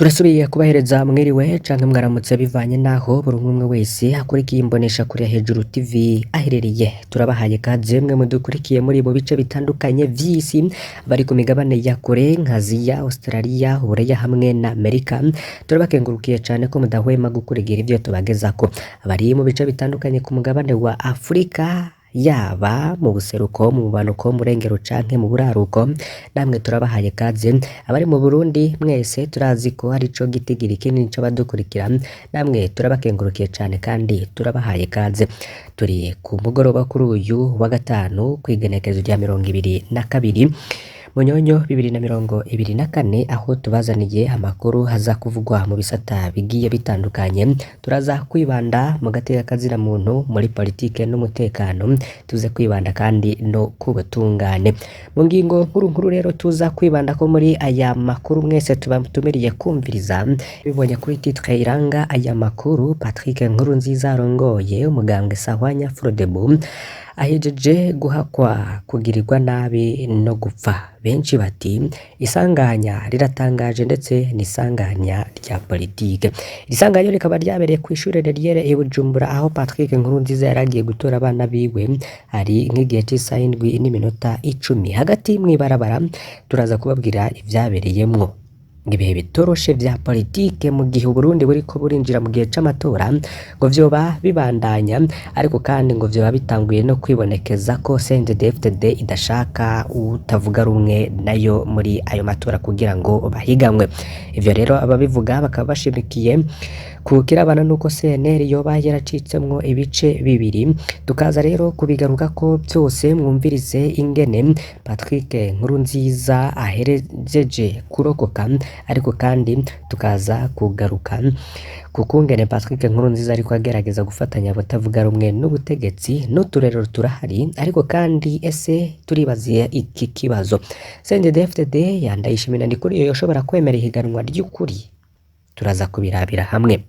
Turasubiye kubahereza mwiriwe canke mwaramutse bivanye naho buri umwe wese akurikiye imbonesha kure Hejuru TV aherereye. Turabahaye kaze mwe mudukurikiye muri mu bice bitandukanye vy'isi, bari ku migabane ya kure nka Aziya, Australia, Uburaya hamwe na Amerika. Turabakengurukiye cane ko mudahwema gukurikira ivyo tubagezako. Abari mu bice bitandukanye ku mugabane wa Afrika, yaba mu buseruko, mu bumanuko, mu burengero canke mu buraruko, namwe turabahaye kaze. Abari mu Burundi mwese turazi ko arico gitigiri kinini c'abadukurikira, namwe turabakengurukiye cane kandi turabahaye kaze. Turi ku mugoroba kuri uyu wa gatanu kw'igenekerezo rya 22 Munyonyo 2024, aho tubazaniye amakuru haza kuvugwa mu bisata bigiye bitandukanye. Turaza kwibanda mu gateka kazina muntu, muri politike n'umutekano, tuze kwibanda kandi no ku butungane. Mu ngingo nkuru nkuru rero tuza kwibanda ko muri aya makuru mwese tubatumiriye kumviriza, bibonye kuri titre iranga aya makuru: Patrick Nkurunziza arongoye umugambwe Sahwanya Frodebu ahejeje guhakwa kugirirwa nabi no gupfa. Benshi bati isanganya riratangaje, ndetse n'isanganya rya politike. Iri sanganya rikaba ryabereye kw'ishure Reriere i Bujumbura, aho Patrick Nkurunziza yaragiye gutora abana biwe, hari nk'igihe c'isaha 7:10 hagati mw'ibarabara. Turaza kubabwira ivyabereyemwo. Ibihe bitoroshe vya politike mu gihe Uburundi buriko burinjira mu gihe c'amatora ngo vyoba bibandanya, ariko kandi ngo vyoba bitanguye no kwibonekeza ko CNDD-FDD idashaka utavuga rumwe nayo muri ayo matora kugira ngo bahiganwe. Ivyo rero ababivuga bakaba bashimikiye ku kirabana nuko CNL yoba yaracitsemwo ibice bibiri. Tukaza rero kubigaruka ko byose, mwumvirize ingene Patrick Nkurunziza aherejeje kurokoka, ariko kandi tukaza kugaruka ku kungene Patrick Nkurunziza ariko agerageza gufatanya abatavuga rumwe n'ubutegetsi, n'uturero turahari. Ariko kandi ese turibaziye iki kibazo: CNDD-FDD ya Ndayishimiye Ndikuriyo yoshobora kwemera ihiganwa ry'ukuri? Turaza kubirabira hamwe,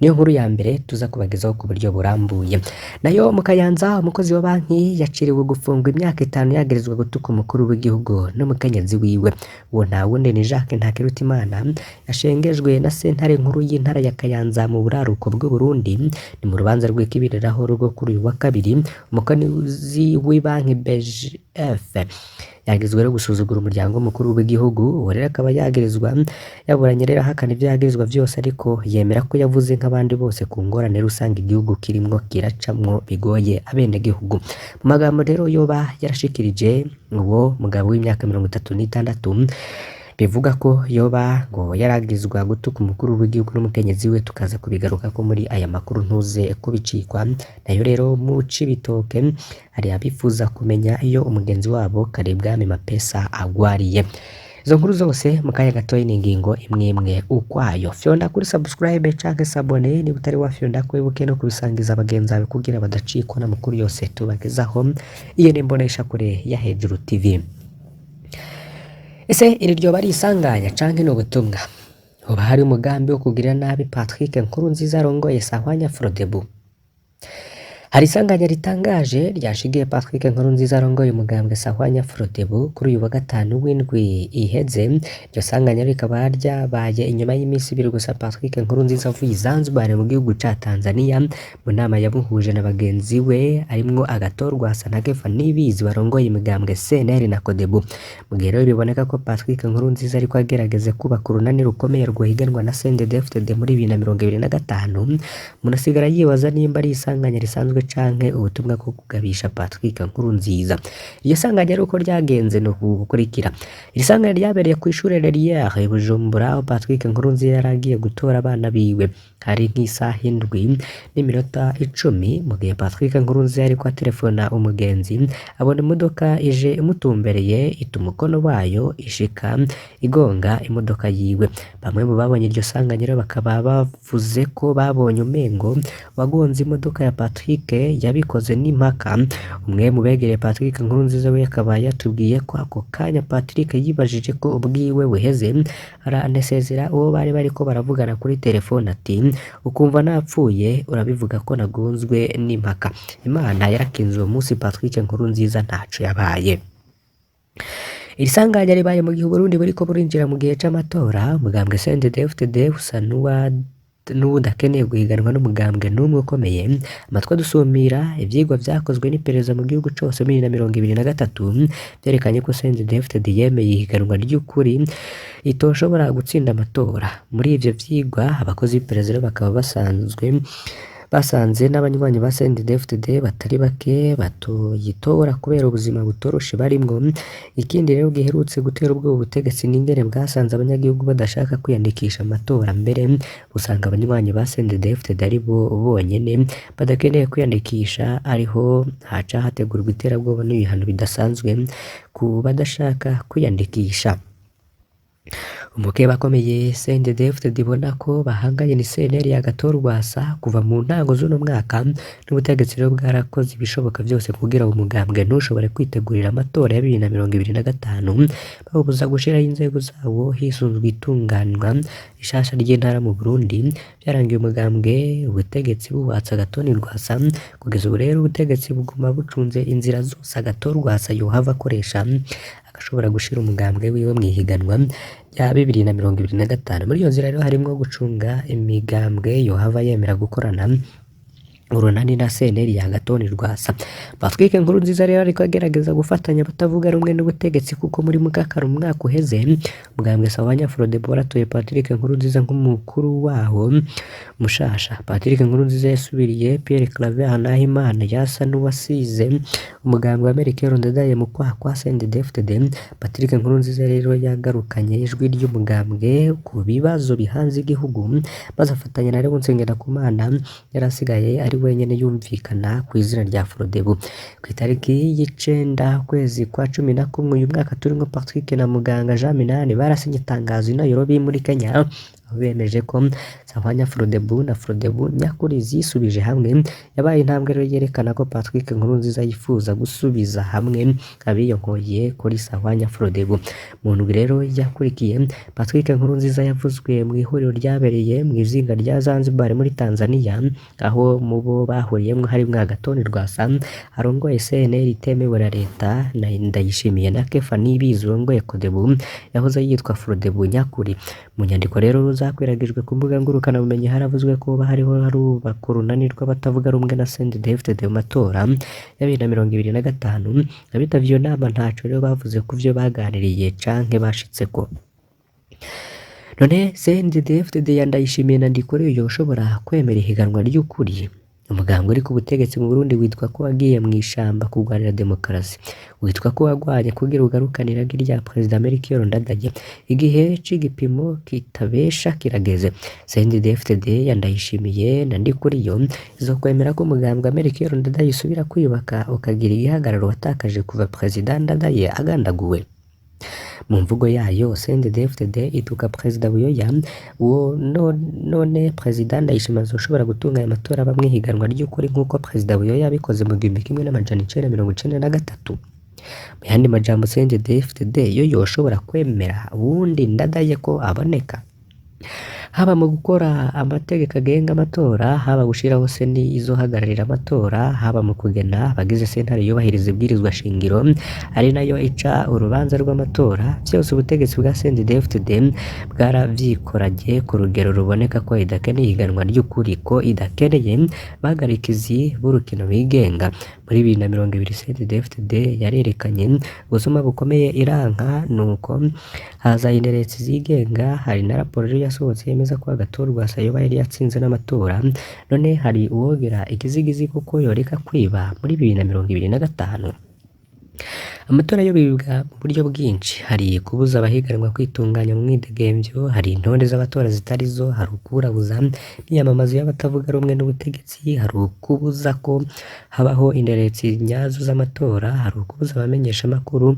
niyo nkuru ya mbere tuza kubagezaho ku buryo burambuye. Nayo mu Kayanza, umukozi wa banki yaciriwe gufungwa imyaka 5 yagirizwa gutuka umukuru w'igihugu n'umukenyezi wiwe. Uwo nta wundi ni Jacques Ntakirutimana, yashengejwe na sentare nkuru y'intara ya Kayanza mu buraruko bw'u Burundi. Ni mu rubanza rw'ikibiriraho rwo kuri uyu wa kabiri. Umukozi w'ibanki BGF yagizwe rero gusuzugura umuryango w'umukuru w'igihugu. Uwo rero akaba yagirizwa, yaburanye rero ahakana ibyo yagirizwa vyose, ariko yemera ko yavuze nk'abandi bose ku ngorane rusange igihugu kirimwo kiracamwo bigoye abenegihugu. Mu magambo rero yoba yarashikirije uwo mugabo w'imyaka 36, bivuga ko yoba ngo yaragizwa gutuka umukuru w'igihugu n'umukenyezi we, tukaza kubigaruka ko muri aya makuru, ntuze kubicikwa. Nayo rero mu Cibitoke hari abifuza kumenya iyo umugenzi wabo Karibwami Mapesa agwariye. Izo nkuru zose mu kanya gatoyi, ni ingingo imwe imwe ukwayo. Fyonda kuri subscribe canke s'abonner niba utari wafyonda, kwibuke no kubisangiza bagenzi bawe kugira badacikwa n'amakuru yose tubagezaho. Iyo ni imbonesha kure ya Hejuru TV. Ese iri ryoba ari isanganya canke ni ubutumwa? Hoba hari umugambi wo kugirira nabi Patrick Nkurunziza arongoye Sahwanya Frodebu? Hari isanganya ritangaje ryashigiye Patrick Nkurunziza arongoye umugambwe Sahwanya Frodebu kuri uyu wa gatanu w'indwi iheze. Iryo sanganya rikaba ryabaye inyuma y'iminsi 2 gusa Patrick Nkurunziza avuye i Zanzibar mu gihugu ca Tanzania, mu nama yamuhuje na bagenzi we arimwo Agathon Rwasa na Kefa Nibizi barongoye imigambwe CNL na Codebu. Mu gihe rero biboneka ko Patrick Nkurunziza ariko agerageza kubaka urunani rukomeye rwohiganwa na CNDD-FDD muri 2025, umuntu asigara yibaza nimba ari isanganya risanzwe canke ubutumwa bwo kugabisha Patrick Nkurunziza. Iryo sanganya rero uko ryagenze ni uku gukurikira: iri sanganya ryabereye kw'ishure Reriere i Bujumbura, aho Patrick Nkurunziza yari agiye gutora abana biwe. Hari nk'isaha 7:10. Mu gihe Patrick Nkurunziza yariko aterefona umugenzi, abona imodoka ije imutumbereye, ita umukono wayo, ishika igonga imodoka yiwe. Bamwe mu babonye iryo sanganya rero bakaba bavuze ko babonye umengo wagonze imodoka ya Patrick yabikoze n'impaka. Umwe mu begereye Patrick Nkurunziza we akaba yatubwiye ko ako kanya Patrick yibajije ko ubwiwe buheze, aranesezera uwo bari bariko baravugana kuri telefone ati: "Ukumva napfuye, urabivuga ko nagonzwe n'impaka." Imana yarakinze uwo munsi, Patrick Nkurunziza ntaco yabaye. Iri sanganya ribaye mu gihe Uburundi buriko burinjira mu gihe c'amatora, umugambwe CNDD-FDD usa n'uwudakeneye guhiganwa n'umugambwe n'umwe ukomeye. Amatwi adusumira ivyigwa vyakozwe n'iperereza mu gihugu cose muri 2023 vyerekanye ko CNDD-FDD yemeye ihiganwa ry'ukuri itoshobora gutsinda amatora. Muri ivyo vyigwa abakozi b'iperereza rero bakaba basanzwe basanze n'abanywanyi ba CNDD-FDD batari bake batoyitora kubera ubuzima butoroshe barimwo. Ikindi rero giherutse gutera ubwoba ubutegetsi n'ingene bwasanze abanyagihugu badashaka kwiyandikisha amatora, mbere usanga abanywanyi ba CNDD-FDD ari bo bonyene badakeneye kwiyandikisha, ariho haca hategurwa iterabwoba n'ibihano bidasanzwe ku badashaka kwiyandikisha. Umukeba akomeye CNDD-FDD ibona ko bahanganye ni CNL ya Agathon Rwasa kuva mu ntango z'uno mwaka, n'ubutegetsi rero bwarakoze ibishoboka vyose kugira uwo mugambwe ntushobore kwitegurira amatora ya 2025, bawubuza gushiraho inzego zawo hisunzwe itunganywa rishasha ry'intara mu Burundi. Vyarangiye umugambwe ubutegetsi buwatse Agathon Rwasa. Kugeza ubu rero ubutegetsi buguma bucunze inzira zose Agathon Rwasa yohava akoresha agashobora gushira umugambwe wiwe mw'ihiganwa rya 2025. Muri iyo nzira rero harimwo gucunga imigambwe yohava yemera gukorana urunani na CNL ya Agathon Rwasa. Patrick Nkurunziza rero ariko agerageza gufatanya abatavuga rumwe n'ubutegetsi, kuko muri Mukakaro umwaka uheze umugambwe Sawanya Frodebu waratoye Patrick Nkurunziza nk'umukuru wawo mushasha. Patrick Nkurunziza yasubiriye Pierre Claver Nahimana yasa n'uwasize umugambwe wa Melchior Ndadaye mu kwaha kwa CNDD-FDD. Patrick Nkurunziza rero yagarukanye ijwi ry'umugambwe ku bibazo bihanze igihugu, maze afatanya na Leonce Ngendakumana yari asigaye ari wenyene yumvikana ku izina rya Frodebu. Ku itariki y'icenda ukwezi kwa 11 uyu mwaka turimwo, Patrick na muganga Jean Minani barasinye itangazo i Nairobi muri Kenya, aho bemeje ko Sahwanya Frodebu na Frodebu nyakuri zisubije hamwe. Yabaye intambwe rero yerekana ko Patrick Nkurunziza yifuza gusubiza hamwe abiyonkoye kuri Sahwanya Frodebu. Mu ndwi rero yakurikiye, Patrick Nkurunziza yavuzwe mu ihuriro ryabereye mu izinga rya Zanzibar muri Tanzania, aho mu bo bahuriyemwo harimwo Agathon Rwasa arongoye CNL itemewe na leta, na Ndayishimiye na Kefa Nibizi urongoye Kodebu yahoze yitwa Frodebu nyakuri. Mu nyandiko rero zakwiragijwe ku mbuga ngurukanabumenyi haravuzwe ko hariho harubakwa urunani rw'abatavuga rumwe na CNDD-FDD mu matora ya 2025. Abitavye iyo nama ntaco rero bavuze ku vyo baganiriye canke bashitseko. None CNDD-FDD ya Ndayishimiye na Ndikuriyo yoshobora kwemera ihiganwa ry'ukuri? Umugambwe uri ku butegetsi mu Burundi witwa ko wagiye mw'ishamba kurwanira demokarasi, witwa ko wagwanye kugira ugarukane iragi rya Perezida Melchior Ndadaye. Igihe c'igipimo kitabesha kirageze. CNDD-FDD ya Ndayishimiye na Ndikuriyo izokwemera ko umugambwe wa Melchior Ndadaye usubira kwiyubaka ukagira igihagararo watakaje kuva Perezida Ndadaye agandaguwe. Mu mvugo yayo CNDD-FDD ituka Perezida Buyoya, uwo none Perezida Ndayishimiye azoshobora gutunganya amatora bamwe higanwa ry'ukuri nk'uko Perezida Buyoya yabikoze mu 1993? Mu yandi majambo, CNDD-FDD yo yoshobora kwemera uwundi Ndadaye ko aboneka? Haba mu gukora amategeko agenga amatora, haba gushiraho seni izohagararira amatora, haba mu kugena abagize sentare yubahiriza ibwirizwa shingiro ari nayo ica urubanza rw'amatora, vyose ubutegetsi bwa CNDD-FDD bwaravyikoranye ku rugero ruboneka ko idakeneye ihiganwa ry'ukuri, ko idakeneye bahagarikizi b'urukino bigenga. Muri 2020 CNDD-FDD yarerekanye ubusuma bukomeye iranka, nuko haza inderetsi zigenga. Hari na raporo rero yasohotse yemeza ko Agathon Rwasa yoba yari yatsinze n'amatora. None hari uwogera ikizigizi kuko yoreka kwiba muri 2025? Amatora yo bibwa mu buryo bwinshi: hari kubuza abahiganwa kwitunganya mu mwidegemvyo, hari intonde z'abatora zitari zo, hari ukuburabuza imyiyamamazo y'abatavuga rumwe n'ubutegetsi, hari ukubuza ko habaho inderetsi nyazo z'amatora, hari ukubuza abamenyeshamakuru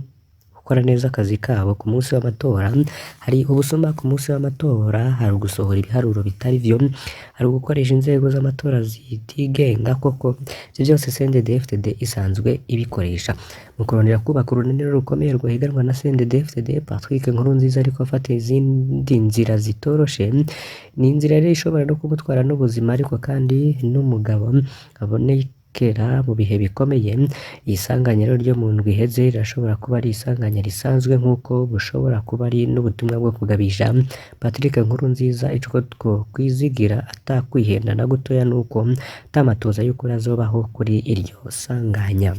gukora neza akazi kabo ku munsi w'amatora, hari ubusuma ku munsi w'amatora, hari ugusohora ibiharuro bitari vyo, hari ugukoresha inzego z'amatora zitigenga koko. Ivyo vyose CNDD-FDD isanzwe ibikoresha. Mu kurondera kubaka urunani rukomeye rwohiganwa na CNDD-FDD, Patrick Nkurunziza ariko afata izindi nzira zitoroshe. Ni inzira rero ishobora no kumutwara n'ubuzima, ariko kandi n'umugabo aboneka ribonekera mu bihe bikomeye. Isanganya rero ryo mu ndwi iheze rirashobora kuba ari isanganya risanzwe nk'uko bushobora kuba ari n'ubutumwa bwo kugabisha. Patrick Nkurunziza, ico twokwizigira atakwihenda na gutoya nuko ata matoza y'ukuri azobaho kuri iryo sanganya.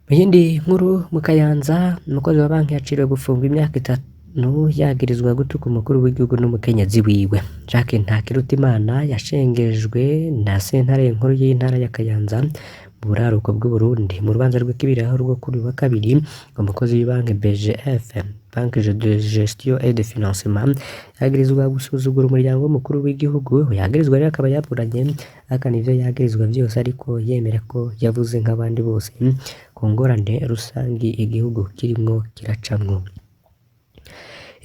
Mu yindi nkuru, mu Kayanza, umukozi wa banki yaciriwe gufungwa imyaka 5 yagirizwa gutuka umukuru w'igihugu n'umukenyezi wiwe. Jacques Ntakirutimana yashengejwe na sentare nkuru y'intara ya Kayanza mu buraruko bw'Uburundi. Mu rubanza rw'ikibiriraho rwo kuri uyu wa kabiri, umukozi w'ibanki BGF, Banque de Gestion et de Financement, yagirizwa gusuzugura umuryango w'umukuru w'igihugu. Yagirizwa rero akaba yaburanye ahakana ivyo yagirizwa vyose, ariko yemera ko yavuze nk'abandi bose ku ngorane rusangi igihugu kirimwo kiracamwo.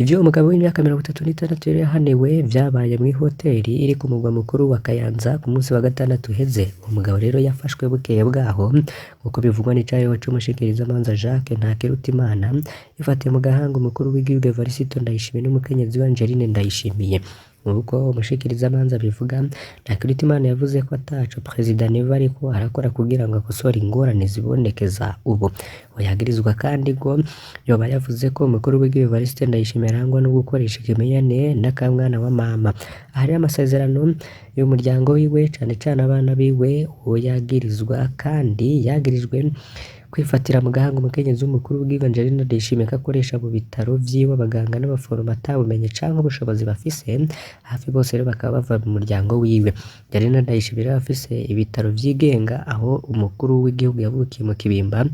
Ivyo umugabo w'imyaka 36 yari yahaniwe vyabaye mw'ihoteri iri ku mugwa mukuru wa Kayanza ku munsi wa gatandatu uheze. Uwo mugabo rero yafashwe bukeye bwaho, nk'uko bivugwa n'icayeho c'umushikirizamanza Jacques Ntakirutimana, yafatiye mu gahanga umukuru w'igihugu Evariste Ndayishimiye n'umukenyezi we Angeline Ndayishimiye. Nk'uko umushikirizamanza abivuga, Ntakirutimana yavuze ko ataco Perezida Neva ariko arakora kugira ngo akosore ingorane zibonekeza ubu. Yagirizwa kandi ngo yoba yavuze ko umukuru w'igihugu Evariste Ndayishimiye arangwa no gukoresha ikimenyane n'akamwana wa mama. Aha rero amasezerano y'umuryango wiwe, cane cane abana biwe, uwo yagirizwa kandi yagirijwe kwifatira mu gahanga umukenyezi w'umukuru w'igihugu Angeline Ndayishimiye ko akoresha mu bitaro vyiwe abaganga n'abaforoma atabumenye canke ubushobozi bafise, hafi bose rero bakaba bava mu muryango wiwe. Angeline Ndayishimiye rero afise ibitaro vyigenga aho umukuru w'igihugu yavukiye mu Kibimba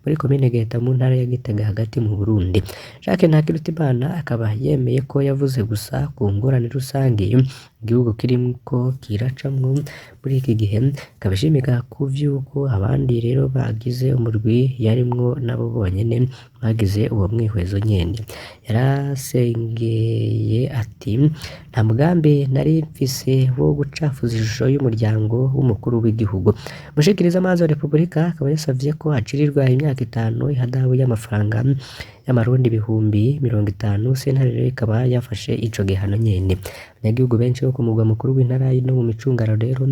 muri komine Giheta mu ntara ya Gitega hagati mu Burundi. Jacques Ntakirutimana akaba yemeye ko yavuze gusa ku ngorane rusangi igihugu kiriko kiracamwo muri iki gihe, akaba ashimika ku vy'uko abandi rero bagize umurwi yarimwo nabo bonyene bagize uwo mwihwezo nyene. Yarasengeye ati: "Nta mugambi nari mfise wo gucafuza ishusho y'umuryango w'umukuru w'igihugu." Umushikirizamanza wa Repubulika akaba yasavye ko acirirwa imyaka 5 ihadabu y'amafaranga y'amarundi 50,000. Sentare rero ikaba yafashe ico gihano nyene. Abanyagihugu benshi bo ku mugwa mukuru w'intara no mu micungararo rero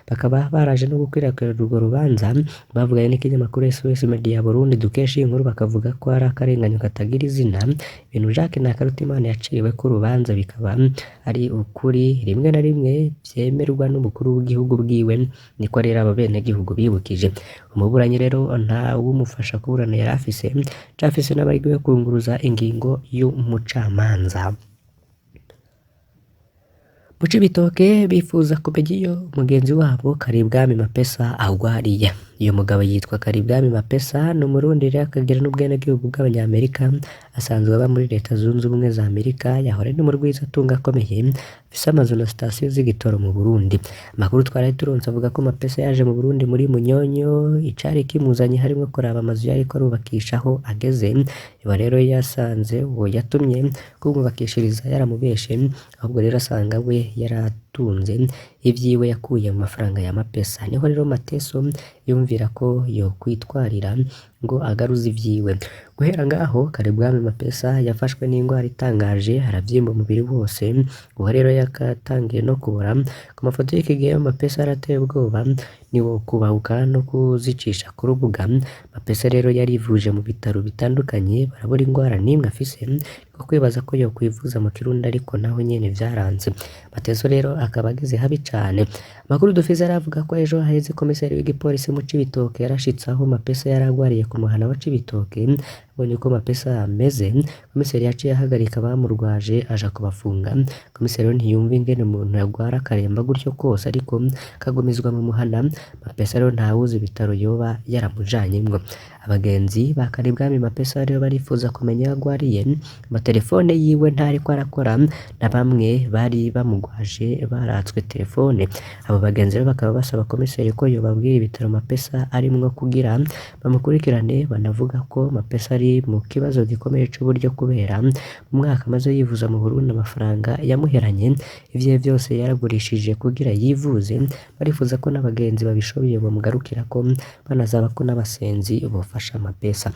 bakaba baraje no gukwirakwira urwo rubanza, bavuganye n'ikinyamakuru SOS Media Burundi dukesha iyi nkuru, bakavuga ko ari akarenganyo katagira izina. Ibintu Jacques Ntakirutimana yaciriwe ko urubanza bikaba ari ukuri rimwe na rimwe vyemerwa n'umukuru w'igihugu bwiwe, niko rero abo benegihugu bibukije. Umuburanyi rero nta wumufasha kuburana yari afise, cafise n'abarwi yo kunguruza ingingo y'umucamanza. Mu Cibitoke bifuza kumenya iyo mugenzi wabo Karibwami Mapesa agwariye. Uyu mugabo yitwa Karibwami Mapesa, ni umurundi rero akagira n'ubwenegihugu bw'abanyamerika, asanzwe aba muri Leta Zunze Ubumwe za Amerika, yahora ari n'umurwizatunga akomeye, afise amazu na sitasiyo z'igitoro mu Burundi. Amakuru twaraye turonse avuga ko Mapesa yaje mu Burundi muri Munyonyo, icari kimuzanye harimwo kuraba amazu yariko arubakisha aho ageze, yoba rero yasanze uwo yatumye kumwubakishiriza yaramubeshe, ahubwo rero asanga we yaratunze ivyiwe yakuye mu mafaranga ya Mapesa. Niho rero Mateso yumvira ko yokwitwarira ngo agaruze ivyiwe. Guhera ngaho Karibwami Mapesa yafashwe n'ingwara itangaje, aravyimba umubiri wose, uwo rero yakatangiye no kubora. Ku mafoto y'iki gihe Mapesa yarateye ubwoba, ntiwokubahuka no kuzicisha ku rubuga. Mapesa rero yarivuje mu bitaro bitandukanye, barabura ingwara n'imwe afise, niko kwibaza ko yokwivuza mu Kirundi ariko naho nyene vyaranze. Mateso rero akaba ageze habi cane. Amakuru dufise aravuga ko ejo haheze komiseri w'igipolisi mu Cibitoke yarashitse aho Mapesa yaragwariye ku muhana wa Cibitoke, abonye uko Mapesa ameze, komiseri yaciye ahagarika abamurwaje aja kubafunga. Komiseri rero ntiyumva ingene umuntu yagwara akaremba gutyo kose ariko akagumizwa mu muhana. Mapesa rero ntawuzi ibitaro yoba yaramujanyemwo. Abagenzi ba Karibwami Mapesa rero barifuza kumenya aho agwariye, amatelefone yiwe ntariko arakora, na bamwe bari bamugwaje baratswe telefone. Abo bagenzi rero bakaba basaba komiseri ko yobabwira ibitaro Mapesa arimwo kugira bamukurikirane, banavuga ko Mapesa ari ari mu kibazo gikomeye c'uburyo kubera mu mwaka amaze yivuza mu Burundi amafaranga yamuheranye, ivyiwe vyose yaragurishije kugira yivuze. Barifuza ko n'abagenzi babishoboye bomugarukirako, banasaba ko n'abasenzi bofasha Mapesa.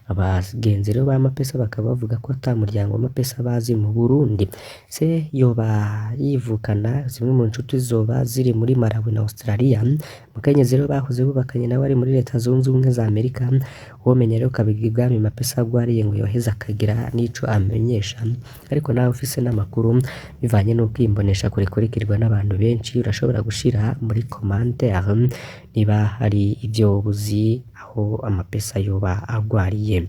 Abagenzi rero ba Mapesa bakaba bavuga ko ata muryango wa Mapesa bazi mu Burundi. Se yoba yivukana zimwe mu nshuti zoba ziri muri Malawi na Australia. Mukenyezi rero bahoze bubakanye nawe ari muri Leta Zunze Ubumwe za Amerika. Uwomenya rero kabiga ibwami Mapesa agwariye ngo yoheza akagira n'ico amenyesha. Ariko nawe ufise n'amakuru bivanye n'uko iyi mboneshakure ikurikirwa n'abantu benshi, urashobora gushira muri commentaire niba hari ivyo uzi aho Amapesa yoba agwariye.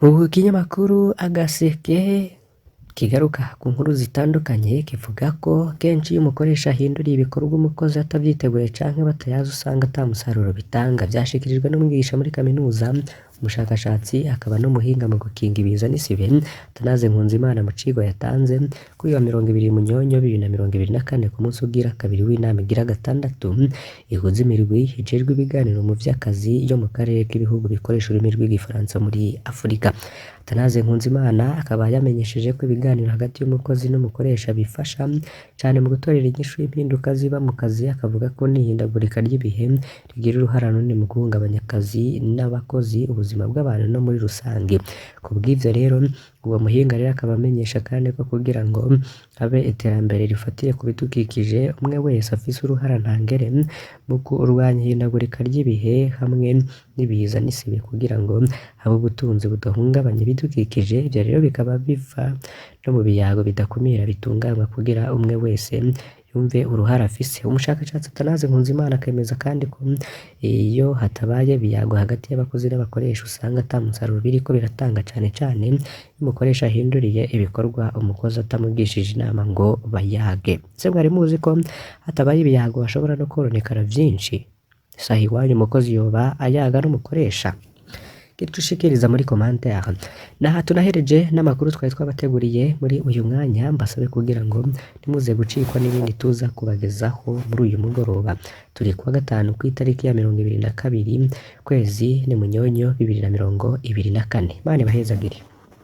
Mu kinyamakuru Agaseke kigaruka ku nkuru zitandukanye kivuga ko kenshi iyo umukoresha ahinduriye ibikorwa umukozi atavyiteguye canke batayazi usanga ata musaruro bitanga. Vyashikirijwe n'umwigisha muri kaminuza, umushakashatsi akaba n'umuhinga mu gukinga ibiza n'isibe, Athanase Nkunzimana mu cigwa yatanze kuri wa 20 Munyonyo 2024 ku munsi ugira kabiri w'inama igira gatandatu ihuza imirwi ijejwe ibiganiro mu vy'akazi yo mu karere k'ibihugu bikoresha ururimi rw'igifaransa muri Afurika. Athanase Nkunzimana akaba yamenyesheje ko ibiganiro hagati y'umukozi n'umukoresha bifasha cane mu gutorera inyishu impinduka ziba mu kazi, akavuga ko n'ihindagurika ry'ibihe rigira uruhara runini mu guhungabanya akazi n'abakozi, ubuzima bw'abantu no muri rusange. Kubw'ivyo rero uwo muhinga rero akaba amenyesha kandi ko kugira ngo habe iterambere rifatiye ku bidukikije, umwe wese afise uruhara ntangere mu kurwanya ihindagurika ry'ibihe hamwe n'ibiza n'isibe kugira ngo habe ubutunzi budahungabanya ibidukikije. Ivyo rero bikaba biva no mu biyago bidakumira bitunganywa kugira umwe wese yumve uruhara afise. Umushakashatsi Athanase Nkunzimana akemeza kandi ko iyo hatabaye ibiyago hagati y'abakozi n'abakoresha usanga ata musaruro biriko biratanga, cane cane iyo umukoresha ahinduriye ibikorwa umukozi atamugishije inama ngo bayage. Ese mwari muzi ko hatabaye ibiyago hashobora no kononekara vyinshi? Saha iwanyu umukozi yoba ayaga n'umukoresha? Ushikiriza muri commentaire. Naha tunahereje n'amakuru twari twabateguriye muri uyu mwanya, mbasabe kugira ngo ntimuze gucikwa n'ibindi tuza kubagezaho muri uyu mugoroba. Turi kuwa gatanu ku itariki ya 22 kwezi ni Munyonyo 2024. Imana ibahezagire.